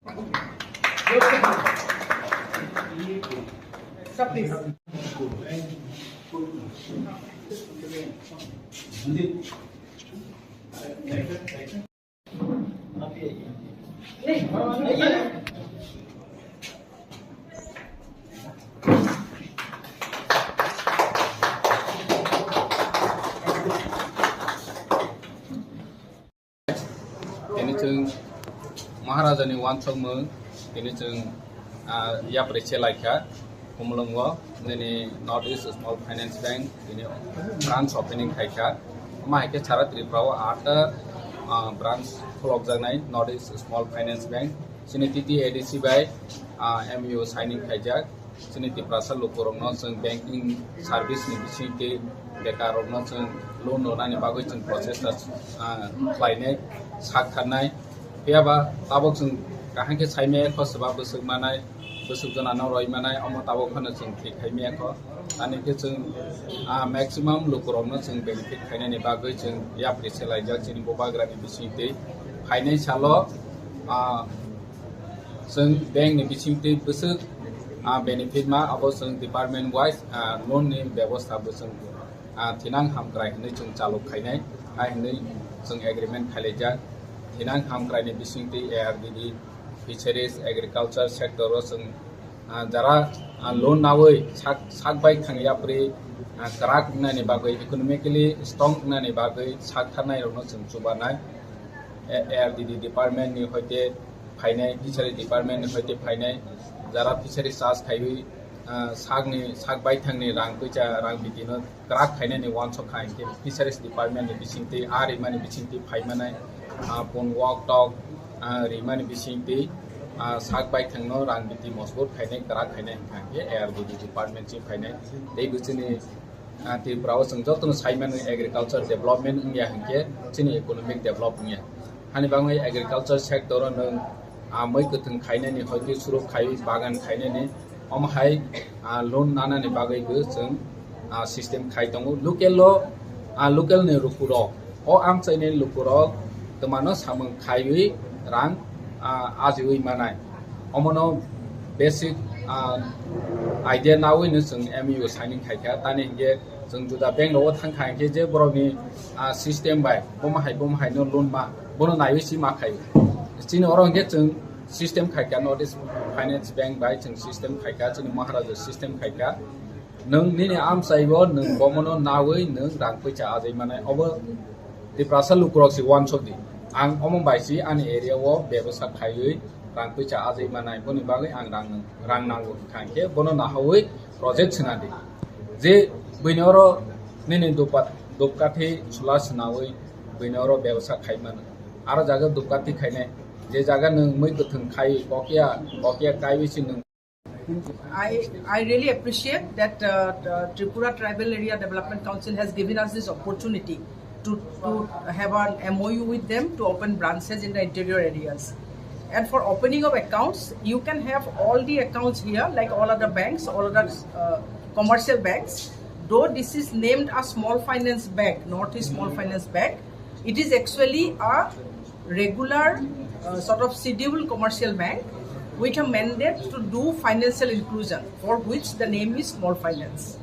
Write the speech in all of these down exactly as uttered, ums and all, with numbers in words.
Sir, please. Tini chwng Maharaja ni uansukmung, tini chwng, ah, yapri se laikha, Khumulwngo, nini North East Small Finance Bank, tini branch opening khaikha. Omo hai khe sara Tripura o atta, ah, branch khulokjaknai North East Small Finance Bank. Chini T T A D C bai, ah, M O U signing khaijak. Chini Tiprasa lukurokno chwng banking service ni bisingtwi bekarrokno chwng loan rwnani bagwi chwng prochesta, ah, khlainai, sak tharnai. Phiyaba tabuk chwng kaham khe saimaya kho, swba bwswk manai, bwswk jonano roi manai, omo tabuk phano chwng thik khaimaya kho. Ani khe chwng, ah, maximum lukurokno chwng benefit khainani bagwi chwng yapri se laijak chini bubagrani bisingtwi. Phainai salo, ah, chwng bank ni bisingtwi bwswk, ah, benefit ma, abo chwng department wise, ah, loan ni bebostha bo chwng, ah, thinang hamkrai hinwi chwng chalok khainai, hai hinwi chwng agreement khailaijak. Thinang hamkrai ni bisingtwi A R D D, fisheries, agriculture sector o chwng, ah, jara, ah, loan nawi sak, sak bai thang yapri, ah, kwrak wngnani bagwi, economically strong wngnani bagwi sak tharnai rokno chwng chubanai. A-, A R D D department ni hoite phainai, fishery department ni hoite phainai, jara fishery charge khaiwi, ah, sakni, sak baithangni rang puisa, rang bitino kwrak khainani uansuk kha hinkhe fisheries department ni bisingtwi, ah, rimani bisingtwi phaimanai, ah, pun wok tok, ah, rimani bisingtwi, ah, sak baithangno rang biti mosbut khainai, kwrak khainai hinkha hinkhe A R D D department si phainai. Tei bo chini, ah, Tripura o chwng jotono saimano agriculture development wngya hinkhe chini economic develop wngya. Hani bagwi agriculture sector o nwng, ah, mui kwthwng khainani, hoitwi suruk khaiwi bagan khainani, omo hai, ah, loan nanani bagwi bo chwng, ah, system khai tongo. Local o, ah, local ni lukurok, o amchaini lukurok twmano samung khaiwi rang, ah, ajiwi manai. Omono basic, ah, idea nawi no chwng M O U signing khaikha. Tani hinkhe chwng juda bank rogo thangkha hinkhe je borokni, ah, system bai bomo hai bomo hai no loan ma, bono naiwi si ma khai. Chini oro hinkhe chwng system khaikha, North East Finance Bank bai chwng system khaikha, chini Maharaja system khaikha. Nwng nini amchaibo nwng bomono nawi nwng rang puisa ajai manai. Obo Tiprasa lukurok si uansuk di. Ang omo bai si ani area o bebasa khaiwi rang puisa ajai manai, boni bagwi ang rang, rang nango hinkha hinkhe bono nahawi project swnadi. Je buini oro nini dupat, dupkathi chwla swnawi buini oro bebasa khaimano. Aro jaga dupkathi khainai, je jaga nwng mui kwthwng khai kokya, kokya kaiwi si nwng I, I really appreciate that uh, the Tripura Tribal Area Development Council has given us this opportunity to, to have an M O U with them to open branches in the interior areas. And for opening of accounts, you can have all the accounts here, like all other banks, all other uh, commercial banks. Though this is named a small finance bank, Northeast Small Finance Bank, it is actually a regular uh, sort of scheduled commercial bank with a mandate to do financial inclusion, for which the name is small finance.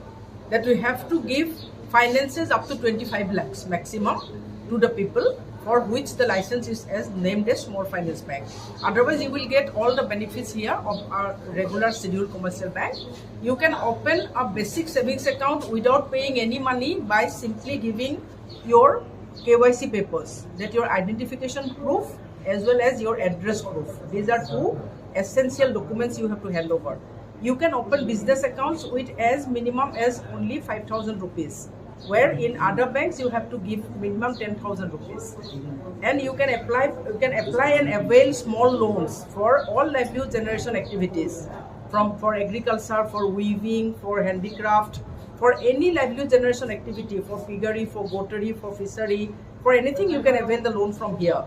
That we have to give finances up to twenty-five lakhs maximum to the people for which the license is as named as small finance bank. Otherwise, you will get all the benefits here of a regular scheduled commercial bank. You can open a basic savings account without paying any money by simply giving your K Y C papers, that your identification proof as well as your address proof. These are two essential documents you have to hand over. You can open business accounts with as minimum as only five thousand rupees, where in other banks you have to give minimum ten thousand rupees. And you can apply, you can apply and avail small loans for all livelihood generation activities, from, for agriculture, for weaving, for handicraft, for any livelihood generation activity, for piggery, for goatery, for fishery, for anything you can avail the loan from here.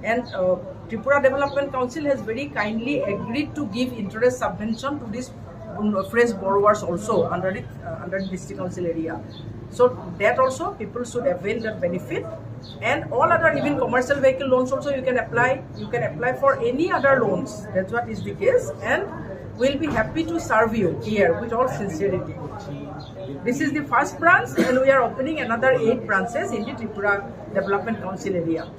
And uh, Tripura Development Council has very kindly agreed to give interest subvention to these um, fresh borrowers also under it, uh, under the district council area. So that also people should avail that benefit. And all other, even commercial vehicle loans also, you can apply. You can apply for any other loans. That's what is the case. And we'll be happy to serve you here with all sincerity. This is the first branch, and we are opening another eight branches in the Tripura Development Council area.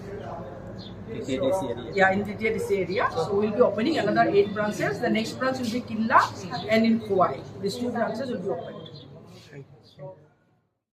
T T A D C area. Yeah, in T T A D C area. So we'll be opening another eight branches. The next branch will be Kinla and in Khowai. These two branches will be opened.